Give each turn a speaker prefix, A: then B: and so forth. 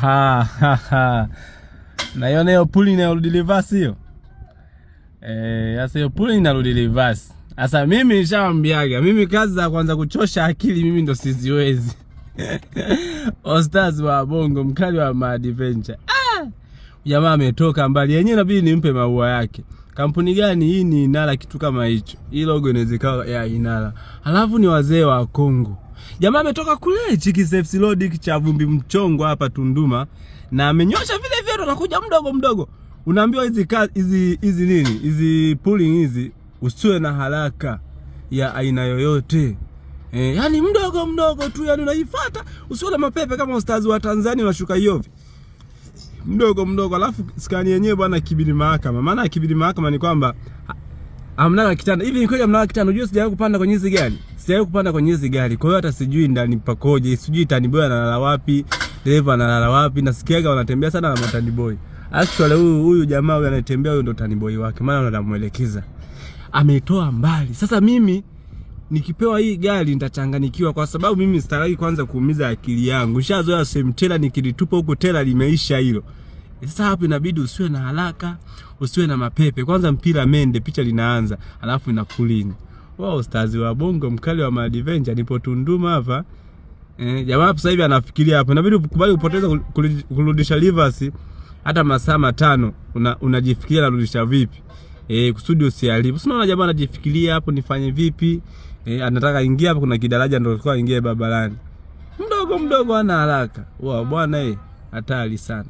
A: Aha, naiona hiyo puli inarudi reverse hiyo. Eh, sasa hiyo puli inarudi reverse. Sasa mimi nishawambiaga, mimi kazi za kwanza kuchosha akili mimi ndo siziwezi. Ostaz wa Bongo, mkali wa adventure. Ah! Jamaa ametoka mbali. Yenyewe inabidi nimpe maua yake. Kampuni gani hii? Ni Inara, kitu kama hicho. Hii logo inaweza ikawa ya Inara. Halafu ni wazee wa Kongo. Jamaa ametoka kule Chiki FC Road cha vumbi mchongo hapa Tunduma na amenyosha vile vile, anakuja mdogo mdogo. Unaambiwa hizi hizi hizi nini? Hizi pulling hizi usiwe na haraka ya aina yoyote. Yani mdogo mdogo tu, yani unaifuata, usiwe na mapepe kama ustazi wa Tanzania unashuka hiyo mdogo mdogo. Alafu skani yenyewe bwana, kibiri mahakama. Maana kibiri mahakama ni kwamba hamna kitanda hivi. Ni kweli hamna kitanda? Unajua sijawahi kupanda kwenye hizi gari, sijawahi kupanda kwenye hizi gari, kwa hiyo hata sijui ndani pakoje, sijui taniboy analala wapi, dereva analala wapi. Nasikiaga wanatembea sana na mataniboy. Actually huyu jamaa huyu anatembea, huyu ndo taniboy wake, maana anamuelekeza, ametoa mbali. Sasa mimi nikipewa hii gari nitachanganikiwa, kwa sababu mimi sitaki kwanza kuumiza akili yangu. Nishazoea sehemu tela, nikilitupa huko tela limeisha hilo. Sasa hapo inabidi usiwe na haraka, usiwe na mapepe. Kwanza mpira mende, picha linaanza, alafu inapulini. Wao ustazi wa Bongo, mkali wa adventure, nipo Tunduma hapa. Jamaa hapo sasa hivi anafikiria hapo. Inabidi ukubali kupoteza kurudisha reverse hata masaa 5, unajifikiria narudisha vipi? Kusudi usiharibu. Sio, unaona jamaa anajifikiria hapo nifanye vipi? Anataka ingia hapo, kuna kidaraja ndio alikuwa ingie barabarani. Mdogo mdogo, ana haraka. Wa bwana hatari sana.